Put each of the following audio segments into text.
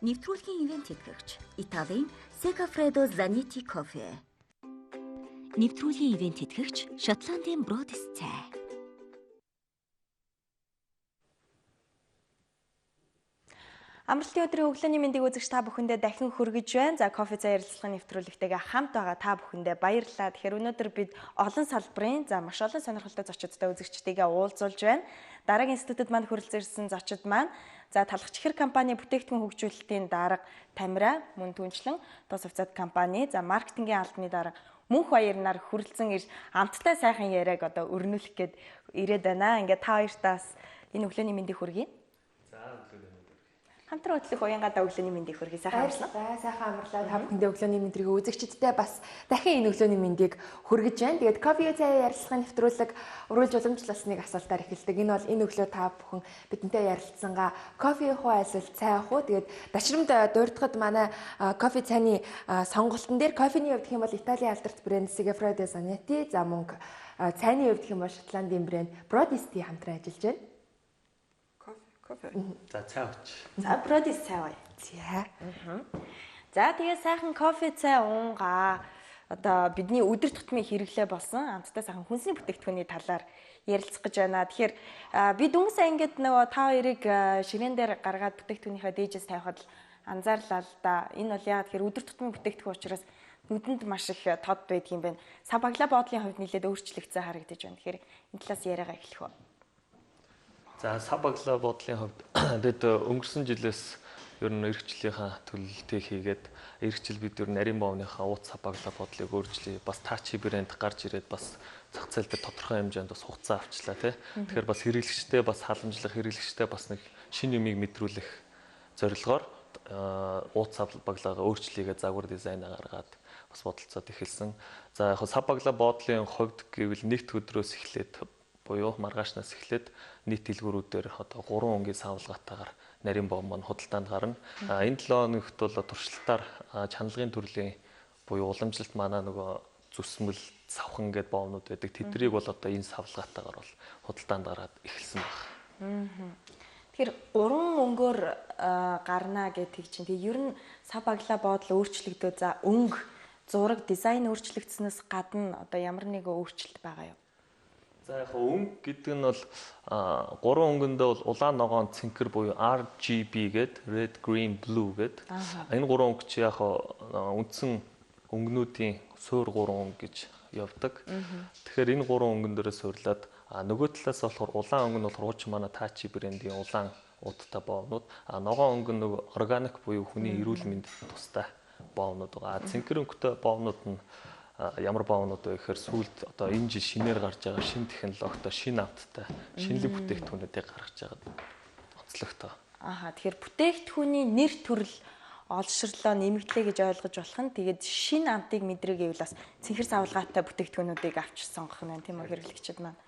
Нэвтрүүлгийн ивент тэтгэгч Италийн Segafredo Zanetti кофе. Нэвтрүүлгийн ивент тэтгэгч Шотландын Бродис цай. Амралтын өдрийн өглөөний мэндийг үзэгч та бүхэндээ дахин хүргэж байна. За, кофе цай ярилцлагын нэвтрүүлэгтэйгээ хамт байгаа та бүхэндээ баярлалаа. Тэгэхээр өнөөдөр бид олон салбарын за маш олон сонирхолтой зочидтой үзэгчдийгээ уулзуулж байна. Дараагийн институтад манд хүрэлцэн ирсэн зочид маань за Талах чихэр компани бүтээгдэхүүн хөгжүүлэлтийн дарга Тамира, мөн түнчлэн тус хувьцаат компани за маркетингийн албаны дарга Мөнх Баярнаар хүрэлцэн ирж амттай сайхан яриаг одоо өрнүүлэх гээд ирээд байна. Ингээд та хоёртаас энэ өглөөний мэндийг хүргэе. Хамтран хөтлөх уянгадаа өглөөний мэндийг хүргэе. Сайхан амарлаа. Сайхан амарлаа. Та бүхэндээ өглөөний мэндийг үзэгчдтэй бас дахин энэ өглөөний мэндийг хүргэж байна. Тэгээд кофе цай ярилцлагын нэвтрүүлэг урилж уламжлалсныг асуултаар эхэлдэг. Энэ бол энэ өглөө та бүхэн бидэнтэй ярилцсангаа кофе уух уу эсвэл цай уух уу? Тэгээд дашрамд дурдахад манай кофе цайны сонголтон дээр кофений хувьд гэх юм бол Италийн алдарт брэнд Segafredo Zanetti, за мөн цайны хувьд гэх юм бол Шотландын брэнд Brodis Tea хамтран ажиллаж байна. Кофе. За цай ууч. За Бродис цай ууя. За. За тэгээ сайхан кофе цай уунгаа. Одоо бидний өдөр тутмын хэрэглээ болсон амттай сайхан хүнсний бүтээгдэхүүний талаар ярилцах гэж байна. Тэгэхээр би дөнгөж сая ингээд нөгөө та хоёрыг ширээн дээр гаргаад бүтээгдэхүүнийхээ дээжээс тавихад л анзаарлаа л да. Энэ бол яа тэгэхээр өдөр тутмын бүтээгдэхүүн учраас нүдэнд маш их тод байдаг юм байна. Сав баглаа боодлын хувьд нэлээд өөрчлөгдсөн харагдаж байна. Тэгэхээр энэ талаас яриагаа эхлэх үү? За сав баглаа бодлын хувьд бид өнгөрсөн жилээс ер нь эх жилийнхаа төлөлтийг хийгээд эх жил бид ер нь нарийн боовныхаа ууц сав баглаа бодлыг өөрчлөе. Бас Тачи брэнд гарч ирээд бас зах зээл дээр тодорхой хэмжээнд бас хугацаа авчлаа тий. Тэгэхээр бас хэрэглэгчтэй бас халамжлах, хэрэглэгчтэй бас нэг шинэ юмыг мэдрүүлэх зорилгоор ууц сав баглаагаа өөрчлөйгээ загвар дизайнаа гаргаад бас бодолцоод эхэлсэн. За яг сав баглаа бодлын хувьд гэвэл нэгд өдрөөс эхлээд буюу маргаашнаас эхлээд нийт дэлгүүрүүдээр одоо 3 өнгийн савлгаатайгаар нарийн бом маань худалдаанд гарна. Энэ 7 хоногт бол туршилтаар чаналгын төрлийн буюу уламжлалт манай нөгөө зүсмэл, савхан гэдэг боомнууд байдаг. Тэднийг бол одоо энэ савлгаатайгаар бол худалдаанд гараад эхэлсэн байна. Тэгэхээр 3 өнгөөр гарна гэдэг чинь тэгээ ер нь сав баглаа боодол өөрчлөгдөө. За өнгө, зураг, дизайн өөрчлөгдснөөс гадна одоо ямар нэгэн өөрчлөлт байгаа юу? За яг өнгө гэдэг нь бол гурван өнгөндөө бол улаан, ногоон, цэнхэр буюу RGB гээд red, green, blue гээд энэ гурван өнгө чи яг үндсэн өнгөнүүдийн суур гурван өнгө гэж явдаг. Тэгэхээр энэ гурван өнгөн дээрээ суурлаад нөгөө талаас болохоор улаан өнгө нь болохоор хуучин манай Тачи брендийн улаан уудтай боовнууд, ногоон өнгө нь нөгөө органик буюу хүний эрүүл мэндэд тустай боовнууд байгаа. Цэнхэр өнгөтэй боовнууд нь ямар боовнууд вэ гэхээр сүүлд одоо энэ жил шинээр гарч байгаа шинэ технологитой, шинэ амттай, шинэлэг бүтээгдэхүүнүүдийг гаргаж байгаа онцлогтой. Аха, тэгэхээр бүтээгдэхүүний нэр төрөл олширлоо нэмэгдлээ гэж ойлгож болох нь тэгээд шинэ амтыг мэдрээ гэвэл бас цэнхэр савлгаатай бүтээгдэхүүнүүдийг авч сонгох нь байна тийм үү хэрэглэгчид маань.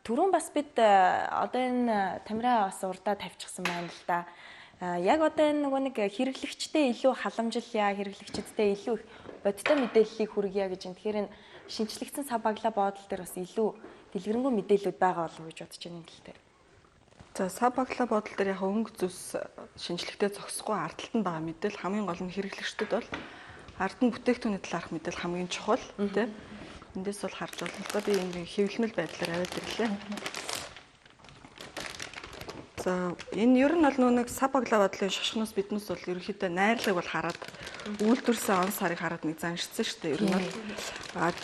Түрүүн бас бид одоо энэ Тамира бас урдаа тавьчихсан байна л да. Яг одоо энэ нөгөө нэг хэрэглэгчтэй илүү халамжлалъя, хэрэглэгчдтэй илүү их бодиттой мэдээллийг хүргье гэж юм. Тэгэхээр энэ шинжлэгдсэн сав баглаа боодол дээр бас илүү дэлгэрэнгүй мэдээлэлүүд байгаа болов уу гэж бодож байна энэ тал дээр. За сав баглаа боодол дээр яг өнгө зүс шинжлэхдээ зогсохгүй ард талд нь байгаа мэдээлэл хамгийн гол нь хэрэглэгчдэд бол ард нь бүтээгдэхүүний талаарх мэдээлэл хамгийн чухал тий. Эндээс бол харж болно л да. Би энэ хэвлэмэл байдлаар аваад ирлээ. За энэ ер нь бол нөгөө нэг сав баглаа бодлын шашхнаас биднээс бол ерөнхийдөө найрлагыг бол хараад үйлдвэрсэн он сарыг хараад нэг заншсан шүү дээ. Ер нь бол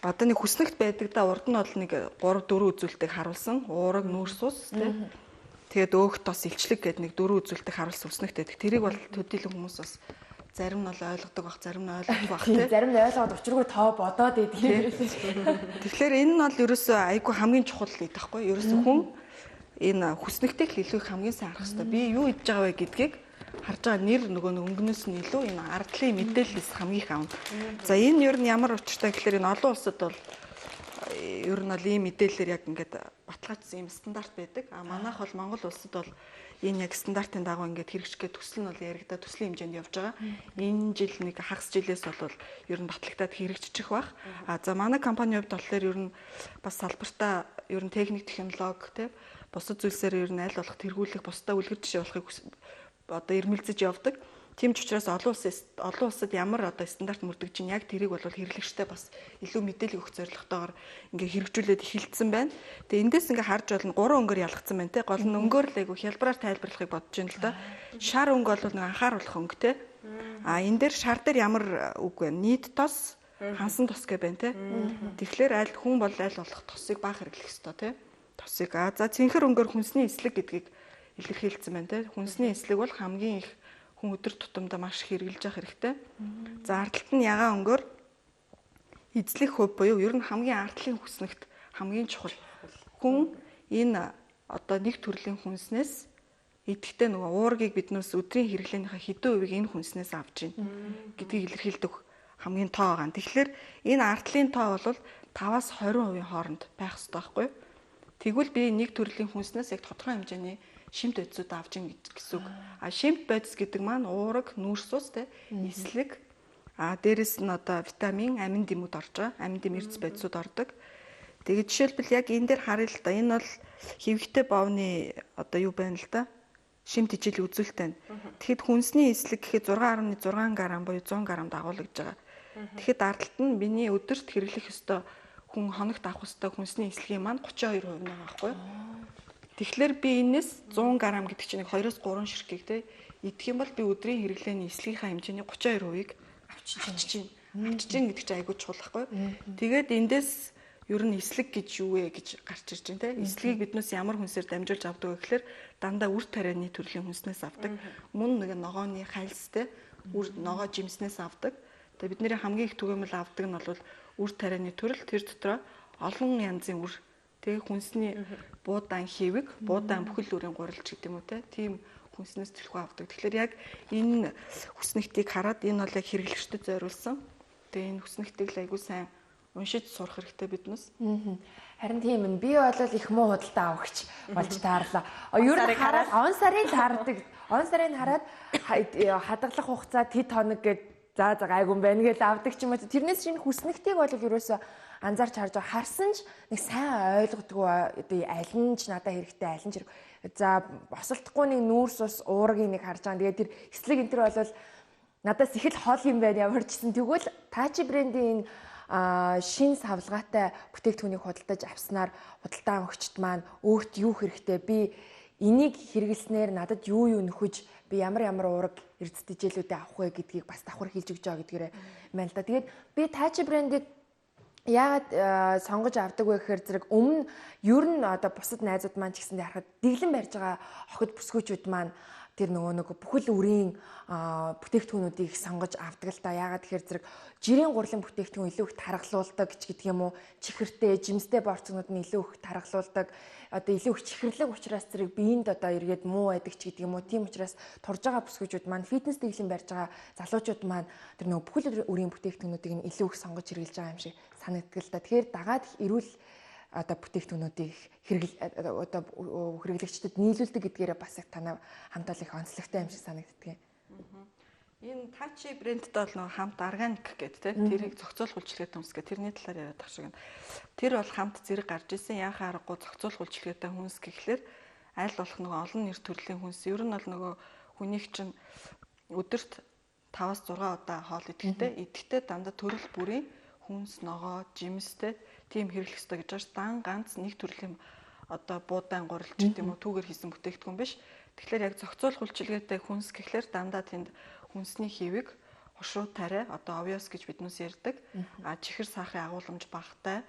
одоо нэг хүснэгт байдаг да урд нь бол нэг 3 4 үзүүлэлтийг харуулсан. Уураг, нүүрс ус тий. Тэгээд өөх тос илчлэг гэдэг нэг 4 үзүүлэлтийг харуулсан хүснэгт байдаг. Тэрийг бол төдийлөн хүмүүс бас зарим нь бол ойлгодог бах, зарим нь ойлгохгүй бах тий. Зарим нь ойлгоод учиргүй тоо бодоод идэг юм байна. Тэгэхээр энэ нь бол ерөөсөө айгүй хамгийн чухал гэдэг байхгүй. Ерөөсөө хүн энэ хүснэгтийг л илүү их хамгийн сайн харах хэрэгтэй. Би юу идж байгаа вэ гэдгийг харж байгаа нэр нөгөө өнгөнөөс нь илүү энэ ардлын мэдээлэлээс хамгийн их авна. За энэ ер нь ямар учиртай гэхээр энэ олон улсад бол ер нь бол ийм мэдээлэлээр яг ингээд баталгаажсан ийм стандарт байдаг. А манайх бол Монгол улсад бол энэ яг стандартын дагуу ингээд хэрэгжих гээд төсөл нь бол яригдаа төслийн хэмжээнд явж байгаа. Энэ жил нэг хагас жилээс бол ер нь батлагдаад хэрэгжчих байх. А за манай компанийн хувьд болохоор ер нь бас салбартаа ер нь техник технологи тийм бусад зүйлсээр ер нь аль болох тэргүүлэх, бусдаа үлгэр жишээ болохыг одоо ирмэлзэж явдаг. Тийм ч учраас олон улсад ямар одоо стандарт мөрдөгж чинь яг тэрийг бол хэрэглэгчтэй бас илүү мэдээлэл өгөх зорилготойгоор ингээ хэрэгжүүлээд эхэлсэн байна. Тэгээ эндээс ингээ харж болно 3 өнгөөр ялгцсан байна те. Гол нь өнгөөр л айгу хялбараар тайлбарлахыг бодож байна л да. Шар өнгө бол нэг анхааруулах өнгө те. А энэ дээр шар дээр ямар үг вэ? Нийт тос, хансан тос гэ байна те. Тэгэхээр аль хүн бол аль болох тосыг бага хэрэглэх ёстой те. Тосыг за цэнхэр өнгөөр хүнсний эслэг гэдгийг илэрхийлсэн байна те. Хүнсний эслэг бол хамгийн их хүн өдөр тутамдаа маш их хэрэглэж явах хэрэгтэй. За ард талд нь ягаан өнгөөр эзлэх хөв буюу ер нь хамгийн ардлын хүснэгт хамгийн чухал. Хүн энэ одоо нэг төрлийн хүнснээс идэхтэй нөгөө уургийг биднээс өдрийн хэрэглээнийхээ хэдэн хувийг энэ хүнснээс авч байна гэдгийг илэрхийлдэг хамгийн тоо байгаа. Тэгэхээр энэ ардлын тоо бол 5-аас 20% хооронд байх ёстой байхгүй юу? Тэгвэл би нэг төрлийн хүнснээс яг тодорхой хэмжээний шимт бодисууд авч ин гэсэн үг. А шимт бодис гэдэг маань уураг, нүүрс ус те, эслэг, а дээрэс нь одоо витамин, амин дэмүүд орж байгаа. Амин дэм эрдэс бодисууд ордог. Тэгээд жишээлбэл яг энэ дээр харъя л да. Энэ бол хэвхтэй бовны одоо юу байна л да. Шимт хичээлийн үзүүлэлт байна. Тэгэхэд хүнсний эслэг гэхэд 6.6 г буюу 100 г дагуулгаж байгаа. Тэгэхэд ардталт нь миний өдөрт хэрэглэх ёстой хүн хоногт авах ёстой хүнсний эслэгийн маань 32% нь байгаа байхгүй юу? Тэгэхээр би энэс 100 г гэдэг чинь 2-3 ширхгийг те идэх юм бол би өдрийн хэрэглээний эслэгийнхаа хэмжээний 32%-ийг авчиж чинь. Авчиж чинь гэдэг чинь айгүй чухал байхгүй. Тэгээд эндээс ер нь эслэг гэж юу вэ гэж гарч ирж байна те. Эслэгийг биднээс ямар хүнсээр дамжуулж авдаг вэ гэхээр дандаа үр тарианы төрлийн хүнснээс авдаг. Мөн нэг ногооны хальс те, үр ногоо жимснээс авдаг. Тэгээд бидний хамгийн их түгээмэл авдаг нь бол үр тарианы төрөл, тэр дотроо олон янзын үр. Тэгээ хүнсний буудаан хийвэг, буудаан бүхэл үрийн гурилж гэдэг юм уу те. Тийм хүнснээс түлхүү авдаг. Тэгэхээр яг энэ хүснэгтийг хараад энэ бол яг хэрэглэгчдэд зориулсан. Тэгээ энэ хүснэгтийг л айгүй сайн уншиж сурах хэрэгтэй биднес. Харин тийм ээ. Би бол их муу худалдаа авахч болж таарлаа. Ер нь хараад он сарын таардаг. Он сарын хараад хадгалах хугацаа тэд хоног гээд за гайгүй юм байна гэж авдаг ч юм уу. Тэрнээс шинэ хүснэгтийг бол ерөөсөө анзаарч харж байгаа. Харсан ч нэг сайн ойлгодгүй одоо аль нь ч надад хэрэгтэй, аль нь ч за босолтгүй нэг нүүрс ус уургийн нэг харж байгаа. Тэгээд тэр эслэг энэ төр бол надаас их л хол юм байна ямар ч гэсэн. Тэгвэл Тачи брендийн энэ шин савлгаатай бүтээгдэхүүнийг худалдаж авснаар худалдаа авагчд маань өөрт юу хэрэгтэй, би энийг хэрэглэснээр надад юу юу нөхөж, би ямар ямар уураг эрдэс тэжээлүүдээ авах вэ гэдгийг бас давхар хэлж өгч байгаа гэдгээрээ байна л да. Тэгээд би Тачи брендийг яагаад сонгож авдаг вэ гэхээр зэрэг өмнө ер нь одоо бусад найзууд маань ч гэсэндээ харахад дэглэн барьж байгаа охид бүсгүүчүүд маань тэр нөгөө нэг бүхэл үрийн бүтээгдэхүүнүүдийг сонгож авдаг л та. Яагаад тэгэхээр зэрэг жирийн гурлын бүтээгдэхүүн илүү их таргалуулдаг ч гэдэг юм уу, чихэртэй, жимстэй борцгонууд нь илүү их таргалуулдаг. Одоо илүү их чихэрлэг учраас зэрэг биеинд одоо эргээд муу байдаг ч гэдэг юм уу. Тийм учраас турж байгаа бүсгүүчүүд маань фитнес дэглэм барьж байгаа залуучууд маань тэр нөгөө бүхэл үрийн бүтээгдэхүүнүүдийг нь илүү их сонгож хэрэглэж байгаа юм шиг санагддаг л та. Тэгэхээр дагаад эрүүл одоо бүтээгдэхүүнүүдийг одоо хэрэглэгчдэд нийлүүлдэг гэдгээрээ бас их танаа хамт олон их онцлогтой юм шиг санагддаг. Энэ Тачи брендтэй бол нөгөө хамт органик гэдэг те тэрийг зохицуулах үйлчилгээтэй хүнс гэх тэрний талаар яриад байгаа шиг байна. Тэр бол хамт зэрэг гарч исэн. Яхаа аргагүй зохицуулах үйлчилгээтэй хүнс гэхлээр аль болох нөгөө олон нэр төрлийн хүнс. Ер нь бол нөгөө хүнийг чинь өдөрт 5-6 удаа хоол идэхтэй. Идэхтэй дандаа төрөл бүрийн хүнс, ногоо, жимстэй тийм хэрэглэх ёстой гэж байгаа ш. Дан ганц нэг төрлийн одоо буудаан гурилж гэдэг юм уу түүгээр хийсэн бүтээгдэхүүн биш. Тэгэхээр яг зохицуулах үйлчилгээтэй хүнс гэхлээр дандаа тэнд хүнсний хийвэг, хошуу тариа, одоо овёс гэж биднээс ярьдаг. А чихэр сахарын агуулмж багатай,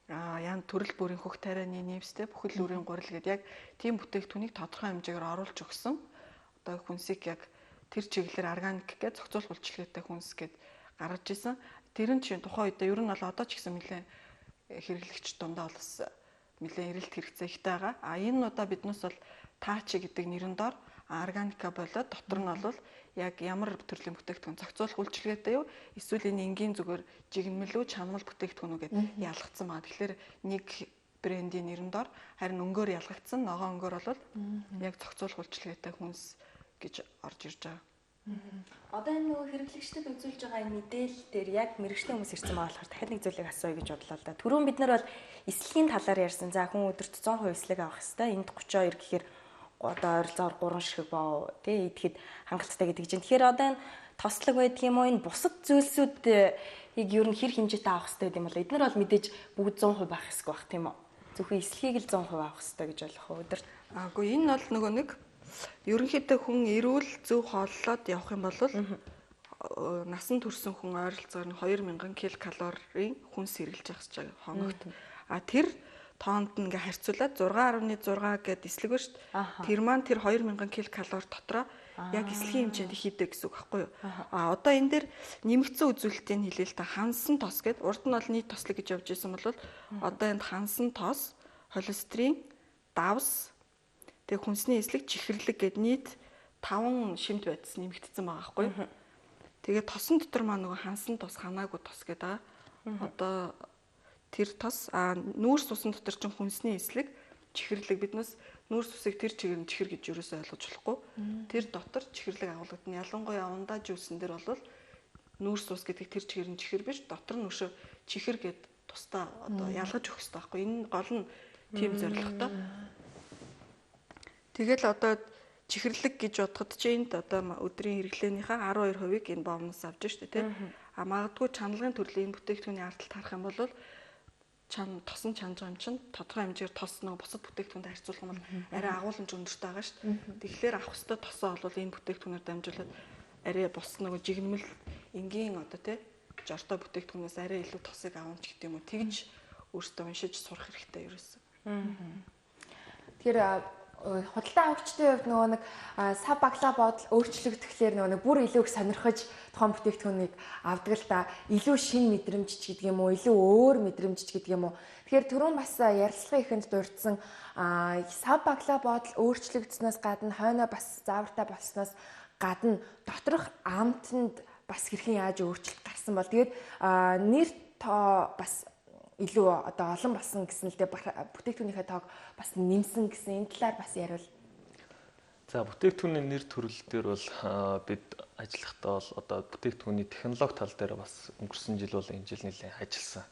ян төрөл бүрийн хөх тарианы нэмстэй бүхэл үрийн гурил гэдэг яг тийм бүтээгдэхүүнийг тодорхой хэмжээгээр оруулж өгсөн. Одоо хүнсийг яг тэр чиглэлээр органик гэж зохицуулах үйлчилгээтэй хүнс гэд гаргаж исэн. Тэр нь чинь тухайн үедээ ер нь бол одоо ч гэсэн нэлээд хэрэглэгч дундаа бол бас нэлээд эрэлт хэрэгцээ ихтэй байгаа. А энэ удаа биднээс бол Тачи гэдэг нэрэн дор органика болоод дотор нь бол яг ямар төрлийн бүтээгдэхүүн зохицуулах үйлчилгээтэй юу эсвэл энэ энгийн зүгээр жигнэмэл үү чанмал бүтээгдэхүүн үү гэд ялгцсан байгаа. Тэгэхээр нэг брендийн нэрэн дор харин өнгөөр ялгагдсан, ногоон өнгөөр бол яг зохицуулах үйлчилгээтэй хүнс гэж орж ирж байгаа. Одоо энэ нөгөө хэрэглэгчдэд үзүүлж байгаа энэ мэдээлэл дээр яг мэрэгжлийн хүмүүс ирсэн байгаа болохоор дахиад нэг зүйлийг асууя гэж бодлоо л да. Түрүүн бид нар бол эслэгийн талаар ярьсан. За хүн өдөрт 100% эслэг авах хэвээр. Энд 32 гэхээр одоо ойролцоогоор 3 ширхэг боо тий идэхэд хангалттай гэдэг чинь. Тэгэхээр одоо энэ тослог байдаг юм уу, энэ бусад зүйлсүүдийг ер нь хэр хэмжээтэй авах хэрэгтэй юм бол эднэр бол мэдээж бүгд 100% байх хэсэг байх тийм үү? Зөвхөн эслэгийг л 100% авах хэрэгтэй гэж ойлгох уу өдөрт? Аагүй, энэ бол нөгөө нэг ерөнхийдөө хүн эрүүл зөв хооллоод явах юм бол насан турсан хүн ойролцоогоор 2000 ккал хүнс хэрэглэж явах гэж байгаа хоногт. А тэр тоонд нь ингээ харьцуулаад 6.6 гэд эслэг ба шүү дээ. Тэр маань тэр 2000 ккал дотроо яг эслэгийн хэмжээнд хийдэг гэсэн үг байхгүй юу? А одоо энэ дээр нэмэгдсэн үзүүлэлтийг хэлээ л та, хансан тос гэд урд нь бол нийт тослог гэж явж исэн бол одоо энд хансан тос, холестерин, давс, тэг хүнсний эслэг, чихэрлэг гэд нийт 5 шимт байдас нэмэгдсэн байгаа байхгүй юу? Тэгээд тосон дотор маань нөгөө хансан тос, ханаагүй тос гэдэг байгаа. Одоо тэр тос, а нүүрс усан дотор чинь хүнсний эслэг, чихэрлэг, биднээс нүүрс усыг тэр чигээр нь чихэр гэж юусоо ойлгож болохгүй. Тэр дотор чихэрлэг агуулгадна. Ялангуяа ундаа жүүлсэн дээр бол нүүрс ус гэдэг тэр чигээр нь чихэр биш, дотор нь өшөө чихэр гэд тусдаа одоо ялгаж өгөх хэрэгтэй байхгүй. Энэ гол нь тийм зорилготой. Тэгэл одоо чихэрлэг гэж бодоход чи энд одоо өдрийн хэрэглээнийхээ 12%-ийг энэ бовноос авч штэ тий. А магадгүй чаналгын төрлийн энэ бүтээгдэхүүний ардталт харах юм бол чан тосон чанж байгаа юм чинь тодорхой хэмжээгээр тос нөгөө бусад бүтээгдэхүүнтэй харьцуулах юм бол арай агуулмж өндөртэй байгаа шүү дээ. Тэгэхээр авах ёстой тосоо бол энэ бүтээгдэхүүнээр дамжуулаад арай бус нөгөө жигнэмэл энгийн одоо тий жортой бүтээгдэхүүнээс арай илүү тосыг авах ч гэдэг юм уу. Тэгж өөртөө уншиж сурах хэрэгтэй ерөөсөө. Тэгэхээр худалдаа авагчдын хувьд нөгөө нэг сав баглаа бодол өөрчлөгдөхлөөр нөгөө нэг бүр илүү их сонирхож тухайн бүтээгдэхүүнийг авдаг л та, илүү шин мэдрэмж ч гэдэг юм уу, илүү өөр мэдрэмж ч гэдэг юм уу. Тэгэхээр түрүүн бас ярилцлагын эхэнд дурдсан сав баглаа бодол өөрчлөгдснөөс гадна хойноо бас заавартай болсноос гадна доторх амтанд бас хэрхэн яаж өөрчлөлт гарсан бол тэгээд нэр тоо бас илүү одоо олон болсон гэсэн л дээ, бүтээгдэхүүнийхээ тоог бас нэмсэн гэсэн энэ талаар бас яриул. За, бүтээгдэхүүний нэр төрөл дээр бол бид ажиллахдаа бол одоо бүтээгдэхүүний технологи тал дээр бас өнгөрсөн жил бол энэ жил нэлээд ажилласан.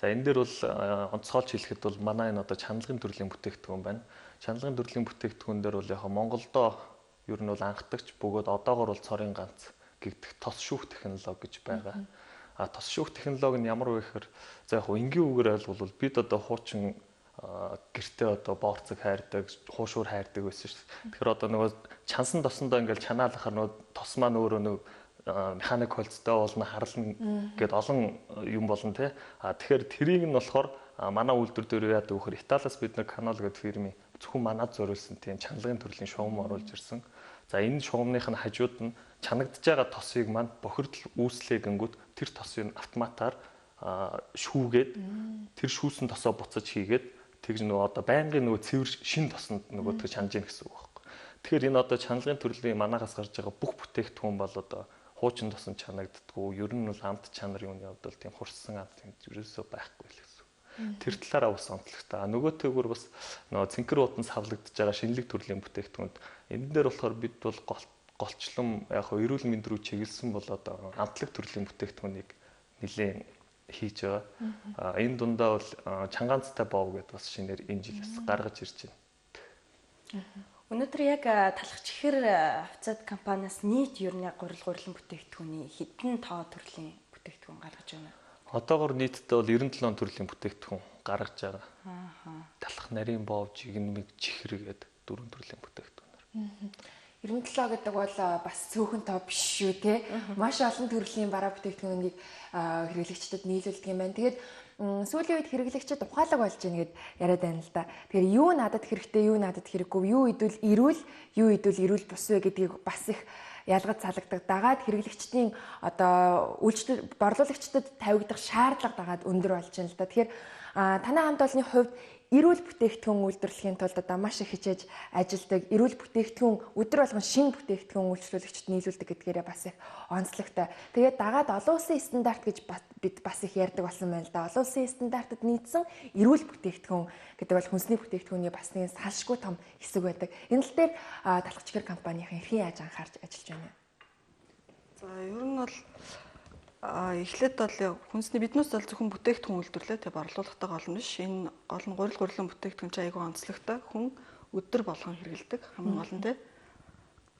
За, энэ дээр бол онцгойлж хэлэхэд бол манай энэ одоо чаналгын төрлийн бүтээгдэхүүн байна. Чаналгын төрлийн бүтээгдэхүүн дээр бол яг Монголдо ер нь бол анхдагч бөгөөд одоогор бол цорын ганц гэгдэх тос шүүх технологи гэж байгаа. А тос шүүх технологи нь ямар вэ гэхээр за яг хөө энгийн үгээр ойлголвол бид одоо хуучин гэртээ одоо боорцог хайрдаг, хуушуур хайрдаг байсан шүү дээ. Тэгэхээр одоо нөгөө чансан тосондоо ингээл чанаалахаар нөгөө тос маань өөрөө нөгөө механик холцтой болно, харлна гэд олон юм болно те. А тэгэхээр тэрийг нь болохоор манай үйлдвэр дээр яадаг вэ гэхээр Италиас бид нэг Канол гэдэг фирмийн зөвхөн манад зориулсан тийм чаналгын төрлийн шугам оруулж ирсэн. За, энэ шугамных нь хажууд нь чанагдж байгаа тосыг маань бохирдол үүслээ гингүүд тэр тосыг автоматар шүүгээд тэр шүүсэн тосоо буцаж хийгээд тэгж нөгөө одоо байнгын нөгөө цэвэр шин тосонд нөгөө тэр чанаж гин гэсэн үг байхгүй. Тэгэхээр энэ одоо чаналгын төрлийн манаагаас гарч байгаа бүх бүтээгдэхүүн бол одоо хуучин тосон чанагддаггүй, ер нь бол амт чанар юуны хувьд бол тийм хурцсан амт ерөөсөө байхгүй л гэсэн. Тэр талаараа бас онцлогтой. Нөгөө төгөр бас нөгөө цэнхэр ууданд савлагдж байгаа шинэлэг төрлийн бүтээгдэхүүнд энэ дээр болохоор бид бол голчлон яг хөө эрүүл мэнд рүү чиглэсэн бол одоо амтлаг төрлийн бүтээгдэхүүнийг нэлээд хийж байгаа. Энэ дундаа бол чангаанцтай бов гэдээ бас шинээр энэ жилээс гаргаж ирж байна. Өнөөдөр яг талах чихэр хувьцаат компаниас нийт ер нь гурил гурилан бүтээгдэхүүний хэдэн тоо төрлийн бүтээгдэхүүн гаргаж байна? Одоогор нийтдээ бол 97 төрлийн бүтээгдэхүүн гаргаж байгаа. Талах нарийн бов, жигнэмэг, чихэр гэдэг дөрвөн төрлийн бүтээгдэхүүнээр. 97 гэдэг бол бас цөөхөн тоо биш шүү те. Маш олон төрлийн бараа бүтээгдэхүүнийг хэрэглэгчдэд нийлүүлдэг юм байна. Тэгээд сүүлийн үед хэрэглэгчид ухаалаг болж байна гэд яриад байна л да. Тэгэхээр юу надад хэрэгтэй, юу надад хэрэггүй, юу идвэл эрүүл, юу идвэл эрүүл бус вэ гэдгийг бас их ялгаж салгадаг. Дагаад хэрэглэгчдийн одоо үйлчлэл борлуулагчдад тавигдах шаардлага дагаад өндөр болж байна л да. Тэгэхээр танай хамт олонны хувьд эрүүл бүтээгдэхүүн үйлдвэрлэхийн тулд одоо маш их хичээж ажилдаг, эрүүл бүтээгдэхүүн өдөр болгон шинэ бүтээгдэхүүн үйлчлүүлэгчд нийлүүлдэг гэдгээрээ бас их онцлогтой. Тэгээд дагаад олон улсын стандарт гэж бид бас их ярьдаг болсон байна л да. Олон улсын стандартад нийцсэн эрүүл бүтээгдэхүүн гэдэг бол хүнсний бүтээгдэхүүний бас нэг салшгүй том хэсэг байдаг. Энэ тал дээр талах чихэр компанийн хэрхэн яаж анхаарч ажиллаж байна вэ? За, ер нь бол эхлээд бол хүнсний биднээс бол зөвхөн бүтээгдэхүүн үйлдвэрлээ, тэг борлуулалтаа гол нь биш. Энэ гол нь гурил гурилан бүтээгдэхүүн чи айгүй онцлогтой. Хүн өдөр болгон хэрэглэдэг хамгийн гол нь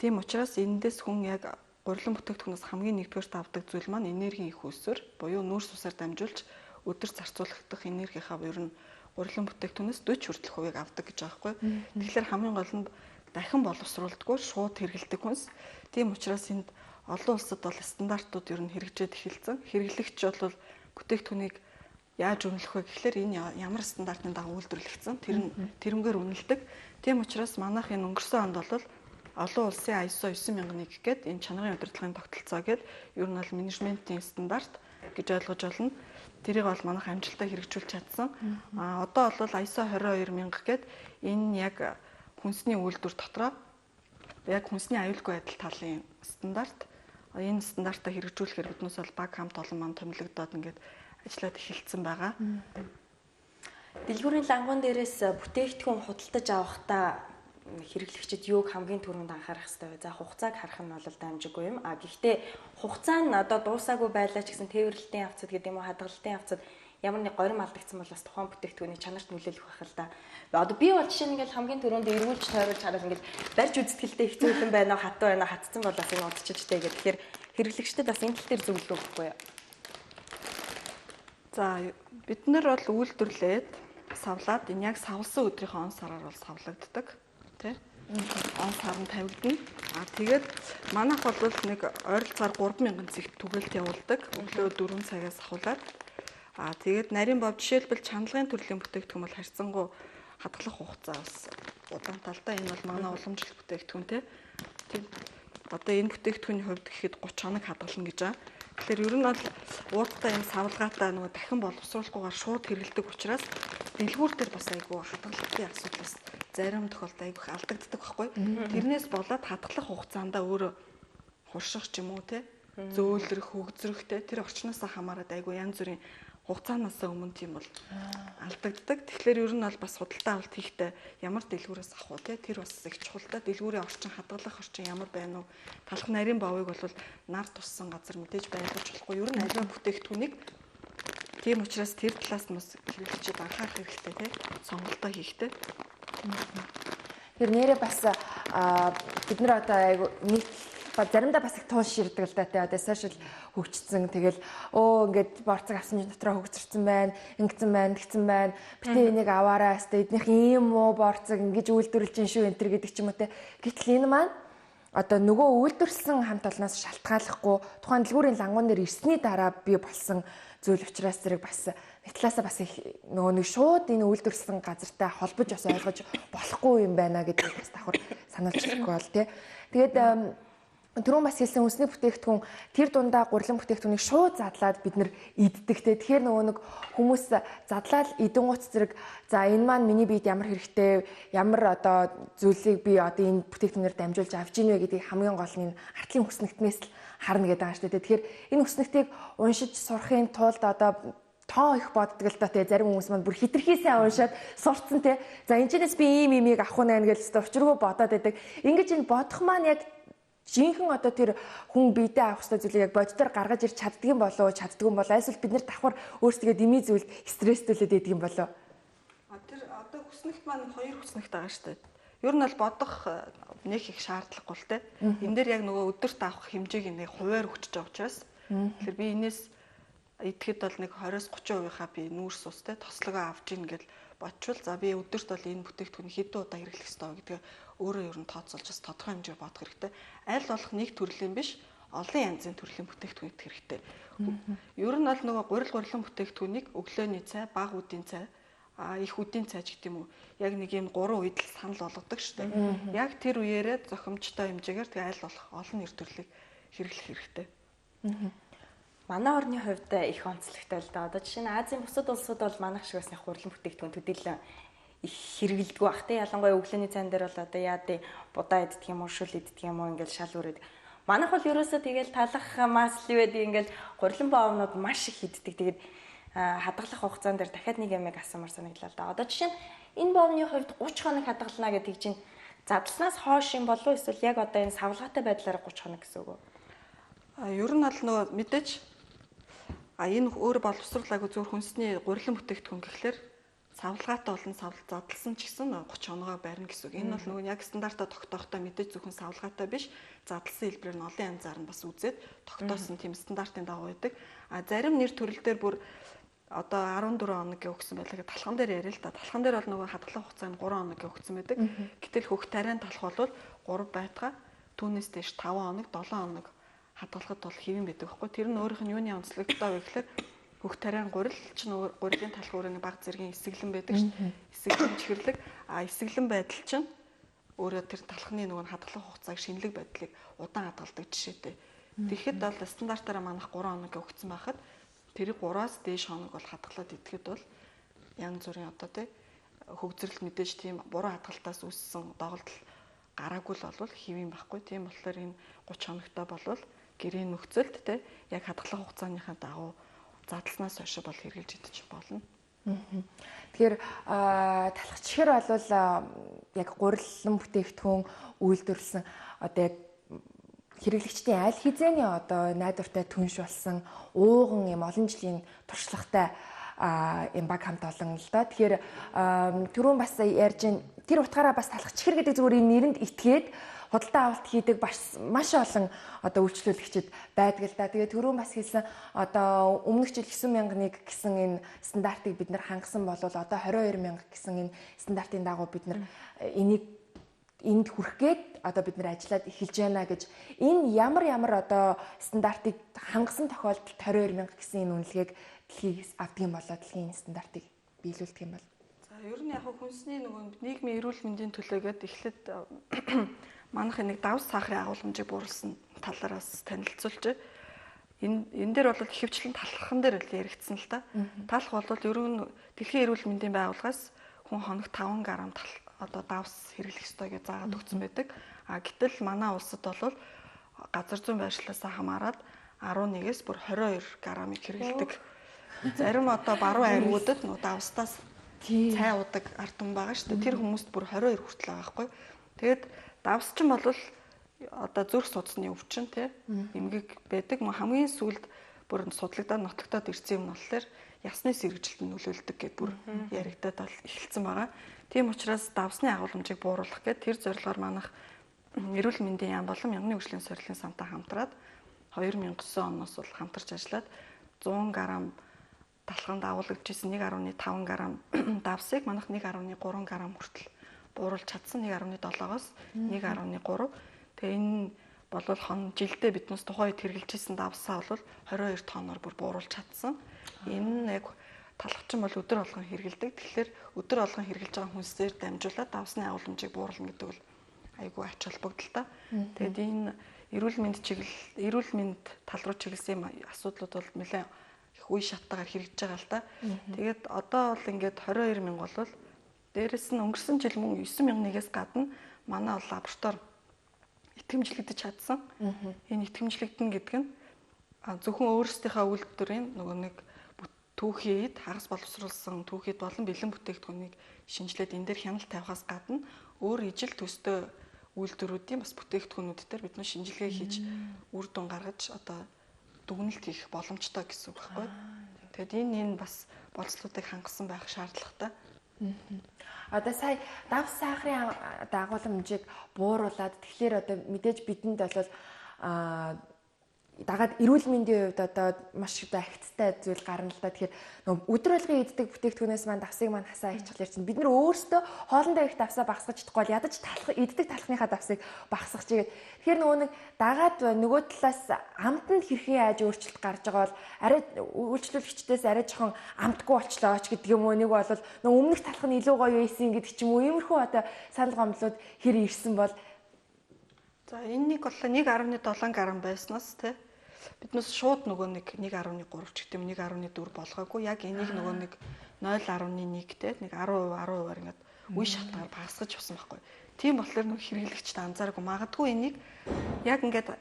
тийм учраас эндээс хүн яг гурилан бүтээгдэхүүнээс хамгийн нэгдүгээрт авдаг зүйл маань энергийн их үүсвэр буюу нүүрс усаар дамжуулж өдөр зарцуулагдах энергийнхаа ер нь гурилан бүтээгдэхүүнээс 40 хүртэлх хувийг авдаг гэж байгаа байхгүй. Тэгэхээр хамгийн гол нь дахин боловсруулдаггүй шууд хэрэглэдэг хүнс. Тийм учраас энд олон улсад бол стандартууд ер нь хэрэгжээд эхэлсэн. Хэрэглэгч бол бүтээгдэхүүнийг яаж үнэлэх вэ гэхлээр энэ ямар стандартын дагуу үйлдвэрлэгдсэн тэр нь тэрнгээр үнэлдэг. Тийм учраас манайх энэ өнгөрсөн онд бол олон улсын ISO 9001 гээд энэ чанарын удирдлагын тогтолцоо гээд ер нь бол менежментийн стандарт гэж ойлгож байна. Тэрийг бол манайх амжилттай хэрэгжүүлж чадсан. А одоо бол ISO 22000 гээд энэ яг хүнсний үйлдвэр дотроо яг хүнсний аюулгүй байдал талын стандарт. Энэ стандартаа хэрэгжүүлэхээр биднээс бол баг хамт олон маань томилогдоод ингээд ажиллаад эхэлсэн байгаа. Дэлгүүрийн лангуун дээрээс бүтээгдэхүүн худалдаж авахдаа хэрэглэгчид юуг хамгийн түрүүнд анхаарах хэрэгтэй вэ? За хугацааг харах нь бол дамжиггүй юм. А гэхдээ хугацаа нь одоо дуусаагүй байлаа ч гэсэн тээвэрлэлтийн явцад гэдэг юм уу, хадгалалтын явцад ямар нэг горим алдагдсан бол бас тухайн бүтээгдэхүүний чанарт нөлөөлөх байх л да. Одоо би бол жишээ нь ингээл хамгийн түрүүнд эргүүлж тойруулж хараад ингээл барьж үзтгэлтэй хэцүү юм байна уу, хатуу байна уу, хатцсан бол бас энэ удчихжтэй гэх. Тэгэхээр хэрэглэгчдэд бас энэ тал дээр зөвлөгөө өгөхгүй юу? За бид нар бол үйлдвэрлээд савлаад энэ яг савлсан өдрийнхөө он сараар бол савлагддаг тий. Он сар нь тавигдана. А тэгээд манайх бол нэг ойролцоогоор 3000 цэгт түгэлт явуулдаг. Өглөө 4 цагаас ахуулаад. А тэгээд нарийн бов жишээлбэл чанлагын төрлийн бүтээгдэхүүн бол харьцангуй хадгалах хугацаа бас удаан талдаа. Энэ бол манай уламжлалт бүтээгдэхүүн тий. Тийм. Одоо энэ бүтээгдэхүүний хувьд гэхэд 30 хоног хадгална гэж байгаа. Тэгэхээр ер нь бол уудтай юм савлгаатай нөгөө дахин боловсруулахгүйгээр шууд хэрэглэдэг учраас дэлгүүр дээр бас айгүй хадгалалтын асуудал бас зарим тохиолдолд айгүй их алдагддаг байхгүй. Тэрнээс болоод хадгалах хугацаанд өөрөө хурших ч юм уу те зөөлрөх, хөгзрөх те тэр орчноос хамаарат айгүй янз бүрийн хугацаанаас өмнө тийм бол алдагддаг. Тэгэхээр ер нь бол бас худалдаа авалт хийхдээ ямар дэлгүүрээс авах уу те тэр бас их чухал та. Дэлгүүрийн орчин, хадгалах орчин ямар байна уу? Талах нарийн бовыг бол нар туссан газар мэдээж байлгаж болохгүй. Ер нь аливаа бүтээгдэхүүнийг тийм учраас тэр талаас нь бас хэрэглэгчид анхаарах хэрэгтэй те сонголтоо хийхдээ. Тэр нэрээ бас бид нар одоо айгу нэг заримдаа бас их туун ширдэг л да тий. Одоо сошиал хөгжсөн. Тэгэл ингээд борцог авсан чинь дотроо хөгжөрсөн байна, ингэсэн байна, тэгсэн байна. Битээ энийг аваарай, хэвээ эднийх ийм муу борцог ингэж үйлдвэрлэж ин шүү энэ төр гэдэг ч юм уу те. Гэтэл энэ маань одоо нөгөө үйлдвэрлэсэн хамт олноос шалтгааллахгүй тухайн дэлгүүрийн лангуун дээр ирсний дараа бий болсон зүйл учраас зэрэг бас нэг талаасаа бас их нөгөө нэг шууд энэ үйлдвэрлэсэн газартай холбож бас ойлгож болохгүй юм байна гэдгийг бас давхар сануулж хэлэхгүй бол тий. Тэгээд түрүүн бас хэлсэн хүнсний бүтээгдэхүүн тэр дундаа гурлан бүтээгдэхүүнийг шууд задлаад бид нэр иддэг те. Тэгэхээр нөгөө нэг хүмүүс задлаад идэнгуут зэрэг за энэ маань миний биед ямар хэрэгтэй, ямар одоо зүйлийг би одоо энэ бүтээгдэхүүнээр дамжуулж авч ийн вэ гэдгийг хамгийн гол нь артлын хүснэгтнээс л харна гэдэг байгаа шүү дээ. Тэгэхээр энэ хүснэгтийг уншиж сурахын тулд одоо тоо их боддог л доо те. Зарим хүмүүс маань бүр хитрхи сайн уншаад сурцсан те. За энэ чэнэс би ийм имийг авах уу нэ гэж өстө учиргүй бодоод байдаг. Ингэж энэ бодох маань яг жинхэнэ одоо тэр хүн биедээ авах ёстой зүйлийг яг боддоор гаргаж ирч чаддгүй болов уу, чаддгүй болов эсвэл бид нэр давхар өөрсдөө дэмий зүйлд стресстүүлээд байдаг юм болов? А тэр одоо хүснэгт маань хоёр хүснэгт байгаа шүү дээ. Ер нь бол бодох нэг их шаардлагагүй л те. Энэ дээр яг нөгөө өдөрт авах хэмжээг нэг хувиар өгчөж байгаа учраас тэгэхээр би энэс идэхэд бол нэг 20-30%-ийнхаа би нүүрс ус те тослогоо авч ийн гэл бодчвол за би өдөрт бол энэ бүтээгдэхүүн хэдэн удаа хэрэглэх ёстой гэдгээ өөрөө ер нь тооцоолж бас тодорхой хэмжээгээр бодох хэрэгтэй. Аль болох нэг төрлийн биш, олон янзын төрлийн бүтээгдэхүүн идэх хэрэгтэй. Ер нь бол нөгөө гурил гурилан бүтээгдэхүүнийг өглөөний цай, бага үдийн цай, их үдийн цай ч гэдэг юм уу. Яг нэг юм гурван үед л санал болгодог шүү дээ. Яг тэр үеэрээ зохимжтой хэмжээгээр тэгээ аль болох олон нэр төрлийг хэрэглэх хэрэгтэй. Манай орны хувьд их онцлогтой л да. Одоо жишээ нь Азийн бусад улсууд бол манайх шиг бас нэг гурилан бүтээгдэхүүн төдийлөн их хэрэглэдэггүй бах те. Ялангуяа өглөөний цайн дээр бол одоо яа дэ будаа иддэг юм уу, шүл иддэг юм уу ингээл шал үрээд. Манайх бол ерөөсөө тэгэл талах масли байдаг ингээл гурилан боовнууд маш их иддэг. Тэгээд хадгалах хугацаан дээр дахиад нэг юмыг асуумар санагдлаа л да. Одоо жишээ нь энэ боовны хувьд 30 хоног хадгална гэдэг чинь задласнаас хойш юм болов уу эсвэл яг одоо энэ савлгаатай байдлаар 30 хоног гэсэн үг үү? Ер нь бол нөгөө мэдээж энэ өөр боловсруулаагүй зөвхөн хүнсний гурилан бүтээгдэхүүн гэхлээр Савлгаатай болон савл задлсан ч гэсэн 30 хоногоо барина гэсэн үг. Энэ бол нөгөө яг стандартаа тогтоохтой мэдээж зөвхөн савлгаатай биш, задлсан хэлбэрээр нь олон янзаар нь бас үзээд тогтоосон тийм стандартын дагуу байдаг. А зарим нэр төрөл дээр бүр одоо 14 хоног өгсөн байлаа. Талхан дээр яриа л да. Талхан дээр бол нөгөө хадгалах хугацаа нь 3 хоног өгсөн байдаг. Гэтэл хөх тариан талах бол 3 байтгаа түүнээс дээш 5 хоног, 7 хоног хадгалахад бол хэвэн байдаг байхгүй. Тэр нь өөрийнх нь юуны онцлогтой вэ гэхээр хөх тариан гурил чинь гурилын талах өрөөний баг зэргийн эсэглэн байдаг шүү дээ. Эсэглэн чихэрлэг. А эсэглэн байдал чинь өөрөө тэр талхны нөгөө хадгалах хугацааг шинэлэг байдлыг удаан хадгалдаг жишээтэй. Тэгэхэд бол стандартаараа манах 3 хоног өгсөн байхад тэрийг 3-аас дээш хоног бол хадгалаад идэхэд бол янз бүрийн одоо тий хөгзрөлт мэдээж тийм буруу хадгалтаас үүссэн доголдол гараагүй л болвол хэвэн байхгүй. Тийм болохоор энэ 30 хоногтой болвол гэрээ нөхцөлд тий яг хадгалах хугацааныхаа дагуу задласнаас хойш бол хэрэгжилж идчих болно. Тэгэхээр талах чихэр бол яг гурилан бүтээгдэхүүн үйлдвэрлэсэн одоо яг хэрэглэгчдийн аль хэзээний одоо найдвартай түнш болсон ууган юм олон жилийн туршлагатай юм баг хамт олон л доо. Тэгэхээр түрүүн бас ярьж тэр утгаараа бас талах чихэр гэдэг зүгээр энэ нэрэнд итгээд худалдаа авалт хийдэг бас маш олон одоо үйлчлүүлэгчид байдаг л да. Тэгээ түрүүн бас хэлсэн одоо өмнөх жил 9001 гэсэн энэ стандартыг бид нар хангасан бол одоо 22000 гэсэн энэ стандартын дагуу бид нар энийг энд хүрэх гээд одоо бид нар ажиллаад эхэлж байна гэж энэ ямар одоо стандартыг хангасан тохиолдолд 22000 гэсэн энэ үнэлгээг дэлхийгээс авдаг юм болоо дэлхийн стандартыг биелүүлдэг юм бол. За ер нь яг хүнсний нөгөө нийгмийн эрүүл мэндийн төлөөгээд эхлээд манайх нэг давс сахарын агуулмжийг бууруулсан талаараас танилцуулж. Энэ дээр бол ихэвчлэн талхан дээр л яригдсан л та. Талх бол ер нь дэлхийн эрүүл мэндийн байгууллагаас хүн хоног 5 г одоо давс хэрэглэх ёстой гэж заагаад өгсөн байдаг. А гэтэл манай улсад бол газар зүйн байршлаасаа хамаарат 11-ээс бүр 22 г-ыг хэрэглэдэг. Зарим одоо баруун аймагуудад нөө давстаас цай уудаг ард түмэн байгаа шүү дээ. Тэр хүмүүст бүр 22 хүртэл байгаа байхгүй. Тэгээд давс чинь бол одоо зүрх судасны өвчин тий эмгэг байдаг. Хамгийн сүүлд бүр судлагдаад нотлогдоод ирсэн юм нь болохоор ясны сэргэжилтэнд нөлөөлдөг гэдээ бүр яригадаад бол эхэлсэн байгаа. Тийм учраас давсны агуулмжийг бууруулах гээд тэр зорилгоор манайх эрүүл мэндийн яам болон мянганы хөгжлийн сорилтын самтай хамтраад 2009 оноос бол хамтарч ажиллаад 100 г талханд агуулгаж исэн 1.5 г давсыг манайх 1.3 г хүртэл бууруулж чадсан 1.7-оос 1.3. Тэгээ энэ болвол хон жилдээ биднээс тухайн үед хэрэглэж исэн давсаа бол 22 тонноор бүр бууруулж чадсан. Энэ нь яг талхчин бол өдөр болгон хэрэгэлдэг. Тэгэхээр өдөр болгон хэрэглэж байгаа хүнсээр дамжуулаад давсны агуулмжийг бууруулна гэдэг бол айгүй ач холбогдолтой. Тэгээд энэ эрүүл мэнд чиглэл, эрүүл мэнд тал руу чиглэсэн асуудлууд бол нэлээд их үе шаттайгаар хэрэгжиж байгаа л да. Тэгээд одоо бол ингээд 22 мянга бол дээрэс нь өнгөрсөн жил мөн 9001-ээс гадна манай бол лаборатори итгэмжлэгдэж чадсан. Энэ итгэмжлэгдэн гэдэг нь зөвхөн өөрсдийнхөө үйлдвэрийн нөгөө нэг түүхийн эд хагас боловсруулсан түүхийд болон бэлэн бүтээгдэхүүнийг шинжилээд энэ дээр хяналт тавихаас гадна өөр ижил төстэй үйлдвэрүүдийн бас бүтээгдэхүүнүүд дээр бид нар шинжилгээ хийж үр дүн гаргаж одоо дүгнэлт хийх боломжтой гэсэн үг байхгүй. Тэгэд энэ бас болцлуудыг хангасан байх шаардлагатай. Одоо сая давс сахарын агуулмжийг бууруулад тэгэхээр одоо мэдээж бидэнд бол дагаад эрүүл мэндийн хувьд одоо маш их агцтай зүйл гарна л да. Тэгэхээр нөгөө өдөр болгон иддэг бүтээгдэхүүнээс маань давсыг маань хасаа хийчихлээр чинь бид нар өөрсдөө хоолндоо их давсаа багасгах чадахгүй бол ядаж талах иддэг талхныхаа давсыг багасгах чигээд. Тэгэхээр нөгөө нэг дагаад нөгөө талаас амтанд хэрхэн яаж өөрчлөлт гарч байгаа бол арай үйлчлүүлэгчдээс арай жоохон амтгүй болчлоо ч гэдэг юм уу. Нэг бол нөгөө өмнөх талх нь илүү гоё байсан гэдэг ч юм уу. Иймэрхүү одоо санал гомдлууд хэр ирсэн бол за энэ нэг бол 1.7 г байснаас тий биднээс шууд нөгөө нэг 1.3 ч гэдэг юм 1.4 болгоогүй. Яг энийг нөгөө нэг 0.1 те нэг 10% 10%-аар ингээд үе шатгаар багасгаж явсан байхгүй. Тийм болохоор нөгөө хэрэглэгчд анзаараагүй. Магадгүй энийг яг ингээд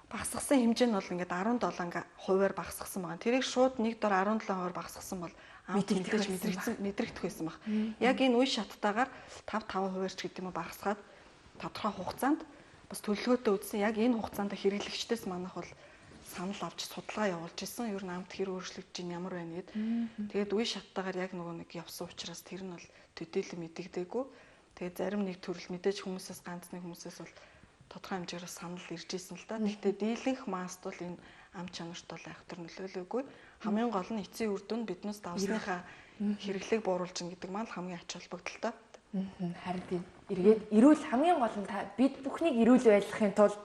багасгасан хэмжээ нь бол ингээд 17%-аар багасгасан байгаа. Тэрийг шууд нэг дор 17%-аар багасгасан бол амт мэдээж мэдрэгдэх байсан баг. Яг энэ үе шаттайгаар 5 5%-аар ч гэдэг юм уу багасгаад тодорхой хугацаанд бас төлөвлөгөөтэй үзсэн. Яг энэ хугацаанд хэрэглэгчдээс манайх бол санал авч судалгаа явуулж исэн. Ер нь амт хэр өөрчлөгдөж ин ямар байна гэд. Тэгээд үе шаттайгаар яг нөгөө нэг явсан учраас тэр нь бол төдийлөн мэдэгдээгүй. Тэгээд зарим нэг төрөл мэдээж хүмүүсээс ганц нэг хүмүүсээс бол тодорхой хэмжээгээр санал ирж исэн л да. Гэхдээ дийлэнх масст бол энэ ам чанарт бол айхтар нөлөөлөөгүй. Хамгийн гол нь эцсийн үр дүн биднээс давсныхаа хэрэглээг бууруулж гин гэдэг маань хамгийн ач холбогдолтой. Харин тийм. Эргээд эрүүл хамгийн гол нь та бид бүхнийг эрүүл байлгахын тулд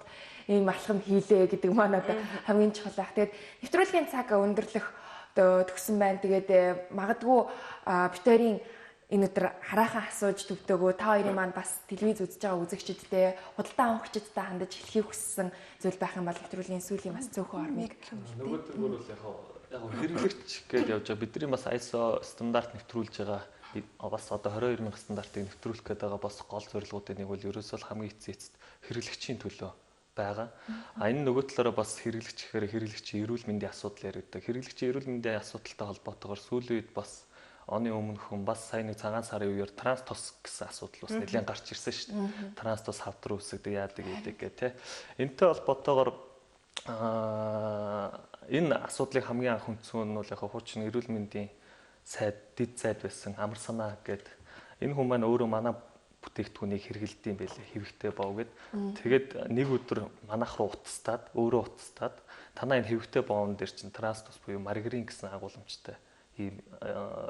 ийм алхам хийлээ гэдэг маань одоо хамгийн чухал байх. Тэгээд нэвтрүүлгийн цаг өндөрлөх одоо төгсөн байна. Тэгээд магадгүй бит хоёрын энэ өдөр хараахан асууж төвдөөгөө та хоёрын маань бас телевиз үзэж байгаа үзэгчидтэй, худалдаа авахчидтай хандаж хэлхийг хүссэн зүйл байх юм бол нэвтрүүлгийн сүүлийн бас цөөхөн ормыг. Нөгөөдөр бол яг хэрэглэгч гэж явж байгаа. Бидний бас ISO стандарт нэвтрүүлж байгаа бас одоо 22 мянган стандартыг нэвтрүүлэх гээд байгаа бас гол зорилгоудын нэг бол ерөөсөө л хамгийн эцсийн эцэст хэрэглэгчийн төлөө байгаа. А энэ нөгөө талаараа бас хэрэглэгч гэхээр хэрэглэгчийн эрүүл мэндийн асуудал яригддаг. Хэрэглэгчийн эрүүл мэндийн асуудалтай холбоотойгоор сүүлийн үед бас оны өмнөхөн бас сайн нэг цагаан сарын үеэр транс тос гэсэн асуудал бас нэлээд гарч ирсэн шүү дээ. Транс тос хавдар үүсгэдэг, яадаг гэдэг гэ тэ. Энтэй холбоотойгоор энэ асуудлыг хамгийн анх үндсэн нь бол яг хуучин эрүүл мэндийн сайд, дэд сайд байсан амар санаа гэд энэ хүн маань өөрөө манай бүтээгдэхүүнийг хэрэглэдэг юм байлээ, хэвэгтэй бов гэд. Тэгээд нэг өдөр манайх руу утастаад, өөрөө утастаад танаа энэ хэвэгтэй бовн дээр чинь транс тос буюу маргарин гэсэн агуулмжтай ийм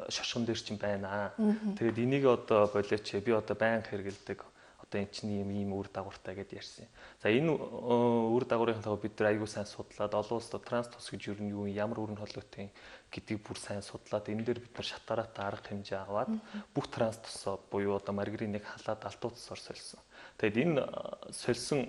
шошгон дээр чинь байна. Тэгээд энийг одоо болооч, би одоо байнга хэрэглэдэг. Одоо эн чинь ийм үр дагавартай гэд ярьсан. За энэ үр дагаврын талаар бид нар аягүй сайн судлаад олон улсад транс тос гэж юу нь юу, ямар үр нь холиотой гэдгийг бүр сайн судлаад энэ дээр бид нар шатараатай арга хэмжээ аваад бүх транс тосоо буюу одоо маргариныг халаад алтуу тосоор сольсон. Тэгээд энэ сольсон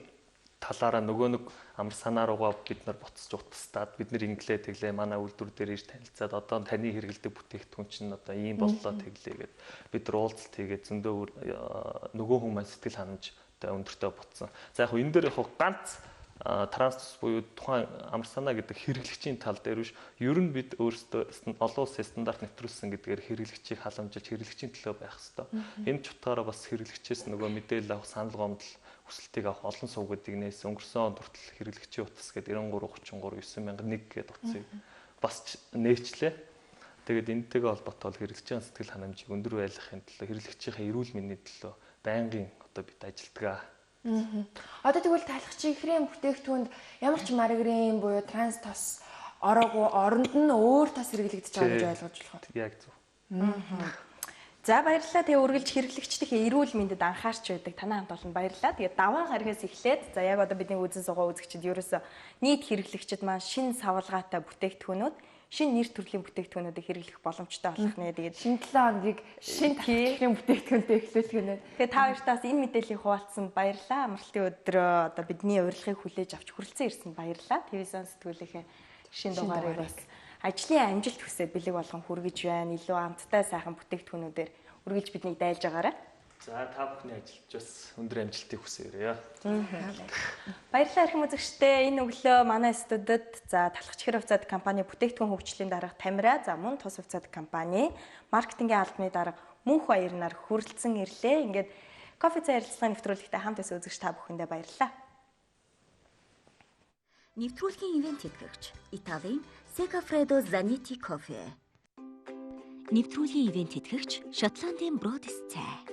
талаараа нөгөө нэг амар санаа руугаа бид нар буцаж утастаад бид нар инглээ тэглээ манай үйлдвэр дээр ирж танилцаад одоо таны хэрэглэдэг бүтээгдэхүүн чинь одоо ийм боллоо тэглээ гэд бид нар уулзалт хийгээд зөндөө нөгөө хүн маань сэтгэл ханамж одоо өндөртөө буцсан. За яг энэ дээр яг ганц транс тос буюу тухайн амар санаа гэдэг хэрэглэгчийн тал дээр биш, ер нь бид өөрсдөө олон улсын стандарт нэвтрүүлсэн гэдгээр хэрэглэгчийг халамжилж хэрэглэгчийн төлөө байх ёстой. Энэ ч утгаараа бас хэрэглэгчээс нөгөө мэдээлэл авах, санал гомдол хүсэлтийг авах олон сувгуудыг нээсэн. Өнгөрсөн онд хүртэл хэрэглэгчийн утас гэдэг 93 33 9001 гэдэг утсыг бас нээчлээ. Тэгээд энэтэйгээ холбоотой бол хэрэглэгчийн сэтгэл ханамжийг өндөр байлгахын төлөө, хэрэглэгчийнхээ эрүүл мэндийн төлөө байнгын одоо бид ажилдгаа. Одоо тэгвэл талхчийн крем бүтээгдэхүүнд ямар ч маргарин буюу транс тос ороогүй, оронд нь өөр тос хэрэглэгдэж байгаа гэж ойлгож болох уу? Яг зөв. За баярлалаа. Тэгээ үргэлж хэрэглэгчдийн эрүүл мэндэд анхаарч байдаг танай хамт олон баярлалаа. Тэгээ даваан гарагаас эхлээд за яг одоо бидний үзэн суугаа үзэгчид ерөөсөө нийт хэрэглэгчид маань шинэ савлгаатай бүтээгдэхүүнүүд, шинэ нэр төрлийн бүтээгдэхүүнүүдийг хэрэглэх боломжтой болох нэ. Тэгээд шинэ 7 хоногийг шинэ талхчийн бүтээгдэхүүнтэй эхлүүлэх нэ. Тэгээ та хоёртаас энэ мэдээллийг хуваалцсанд баярлалаа. Амралтын өдрөө одоо бидний урилгыг хүлээж авч хүрэлцэн ирсэнд баярлалаа. ТV-сэн сэтгүүлийнхээ шинэ дугаарыг бас ажлын амжилт хүсээд бэлэг болгон хүргэж байна. Илүү амттай сайхан бүтээгдэхүүнүүдээр үргэлж биднийг дайлж байгаарай. За та бүхний ажилд бас өндөр амжилтыг хүсээрэй. Баярлалаа эрхэм үзэгчдээ. Энэ өглөө манай студид за Талхч хэр хувьцаат компани бүтээгдэхүүн хөгжлийн дарга Тамира, за мөн тус хувьцаат компани маркетингийн албаны дарга Мөнх Баярнаар хүрэлцэн ирлээ. Ингээд кофе цай ярилцлагын нэвтрүүлэгтээ хамт байсан үзэгч та бүхэндээ баярлалаа. Нэвтрүүлгийн ивент тэтгэгч Италийн Segafredo Zanetti кофе. Нэвтрүүлгийн ивент тэтгэгч Шотландын Бродис цай.